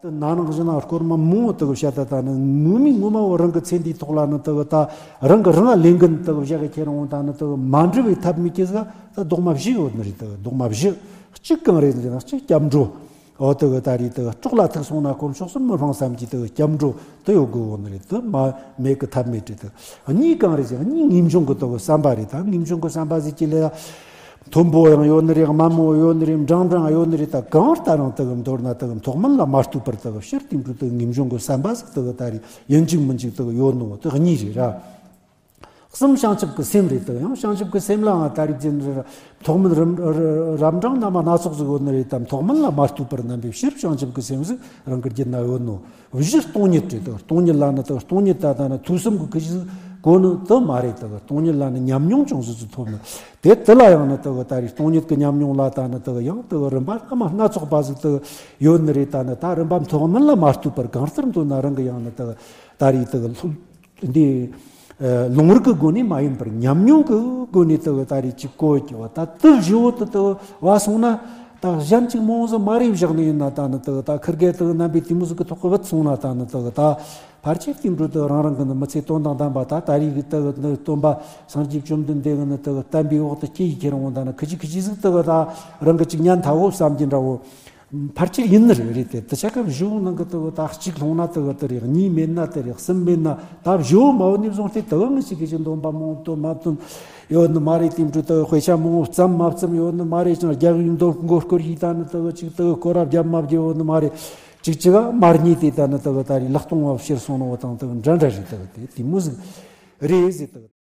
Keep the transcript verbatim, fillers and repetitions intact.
དེ་ན་ནང་བཞིན་ན་སྐོར་མ་མང་བོ་དག་བཤད། ད་ད་ནི་ངོ་མའི་ངོ་མ་བོ་རང་གི་ཚེ་འདིའི་ཐོག་ལ་ནི་དག་ད་རང་གི་རང་ལས་འགན་དག་བཞག་གི་ཁྱེར་འོང་། ད་ནི་དག་མ་འགྲུབ་པའི་ཐབས་མེད་ཀྱི་ཟིག་ད་རྡོག་མ་བཞི་ཡོད་ནི་རེད། དག་རྡོག་མ་བཞི། གཅིག་གང་རེད་ཟེར་ན་གཅིག་སྐྱབས་འགྲོ། འོ་དེ་གི་ད་རེས་དེ་གི་སྲོག་ལ་ཐུག་སོང་ན་དཀོན་མཆོག་གསུམ་མི་སྤང་བསམ་གྱི་དེ་གི་སྐྱབས་འགྲོ་དེ་ཡོད་དགོས་བོ་ནི་རེད། དེ་མ་མེད་གི་ཐབས་མེད་རེད། དེ་གཉིས་གང་རེད་ཟེར་ན་གཉིས་ངེས་འབྱུང་གི་དེ་གི་བསམ་པ་རེད། ད་ངེས་འབྱུང་གི་བསམ་པ་ཟེར་གྱི་ལ་མཐོན་པོ་ཡང་ཡོད་ནི་རེད། དམའ་མོ་ཡོད་ནི་རེད། འབྲིང་འབྲིང་ཡོད་ནི་རེད། ད་གང་ལྟར་རང་དེ་གི་མདོར་ན་དེ་གི་མཐོ་དམན་ལ་མ་ལྟོས་པར་དེ་གི་སྤྱིར་དེ་འདྲ་དེ་གི་ངེས་འབྱུང་གི་བསམ་པ་ཟིག་དེ་གི་ད་རེས་ཡིན་གཅིག་མིན་གཅིག་དེ་གི་ཡོད་ནོ་དེ་གཉིས་རེད་ར། གསུམ་བྱང་ཆུབ་ཀྱི་སེམས་རེད། དེ་ཡང་བྱང་ཆུབ་ཀྱི་སེམས་ལའང་ད་རེས་ཅན་རེད། མཐོ་དམན་རབ་འབྲིང་རྣམ་པ་སྣ་ཚོགས་ཟིག་ཡོད་ནི་རེད། དམ་མཐོ་དམན་ལ་མ་ལྟོས་པར་རྣམ་པའི་ཕྱིར་བྱང་ཆུབ་ཀྱི་སེམས་ཟིག་རང་གི་རྒྱུད་ན་ཡོད་ནོ། བཞི་སྟོང་ཉིད་རེད། དེ་སྟོང་ཉིད་ལ་ནི་དེ་སྟོང་ཉིད་ད་ད་ནི་ཐོས་བསམ་གྱི་ཁུ་ཞིག་གོ་ནི་དེ་མ་རེད། དེ་སྟོང་ཉིད་ལ་ནི་ཉམས་མྱོང་ཅུང་ཟད་ཟིག་ཐོབ་ནི་དེ་དེ་ལ་ཡང་ནི་དེ་ད་རེས་སྟོང་ཉིད་ཀྱི་ཉམས་མྱོང་ལ་ད་ནི་དེ་ཡང་དེ་རིམ་པ་སྣ་མ་སྣ་ཚོགས་པ་ཟིག་དེ་ཡོད་ནི་རེད། ད་ནི་ད་རིམ་པ་མཐོ་དམན་ལ་མ་ལྟོས་པར་གང་ལྟར་འདོད་ན་རང་གི་ཡང་ནི་དེ་ད་རེས་དེ་འདི། ཨ། ལུང་རིགས་ཀྱི་སྒོ་ནས་མ་ཡིན་པར་ཉམས་མྱོང་གི་སྒོ་ནས་དེ་གི་ད་རེས་ཅིག་གོ་གི་བ། ད་དེ་བཞི་བོ་དེ་དེ་བ་སོང་ན་ད་གཞན་ཅིག་མང་ཟིག་མ་རེད་བཞག་ནི་ཡིན་ན། ད་ནི་དེ་གི་ད་ཁིར་གེ་དེ་གི་རྣམ་པའི་དེ་མོ་ཟིག་གི་ཐོག་གི་བུད་སོང་ན། ད་ནི་དེ་གི་ད་ཕལ་ཆེར་དེ་འགྲོ་དེ་རང་རང་གི་ནི་མི་ཚེ་དོན་དང་ལྡན་པ། ད་ད་རེས་གི་དེ་གི་ནི་སྟོན་པ་སངས་རྒྱས་བཅོམ་ལྡན་འདས་གི་ནི་དེ་གི་བསྟན་པའི་འོག་ཏུ་སྐྱེ་ཡི་ཁྱེར་འོང་། ད་ནི་ཁི་ཅི་ཁི་ཅི་ཟིག་དེ་གི་ད་རང་གི་ཅིག་ཉན་ཐལ་བོ་བསམ་གྱི་འདྲ་བོ། ཕལ་ཆེར་ཡིན་ནི་རེད། རེད་དེ་དེ་ཆ་ག་བཞི་བོ་ནང་གི་དེ་གི་ད་གཅིག་ལྷུང་ན་དེ་གི་དེ་རེད། གཉིས་མེད་ན་དེ་རེད། གསུམ་མེད་ན། ད་བཞི་བོ་མ་བོ་ནས་བཟུང་སྟེ་དེ་གི་ངི་ཞིག་གི་ཅིག་འདོན་པ་མང་དུ་མ་བཏོན་ཡོད་ནི་མ་རེད། དེ་འདྲ་དེ་གི་དཔེ་ཆ་མང་བོ་བརྩམས་མ་བརྩམས་ཡོད་ནི་མ་རེད། ཅང་རྒྱག་ཡིན་འདོན་མགོ་སྐོར་ཡིས་ད་ནི་དེ་གི་ཅིག་དེ་གི་སྐོར་ར་བརྒྱབ་མ་བརྒྱབ་ཡོད་ནི་མ་རེད། ཅིག་ཅིག་ག་མར་རྙེད་དེ་ད་ནི་དེ་གི་ད་རེད་ལག་སྟོང་བ་ཕྱིར་སོང་ནོ་བོ་དང་དེ་གི་འདྲ་འདྲ་རེད། དེ་གི་དེ་དེ་མོ་ཟིག་རེད་ཟེར། དེ་གི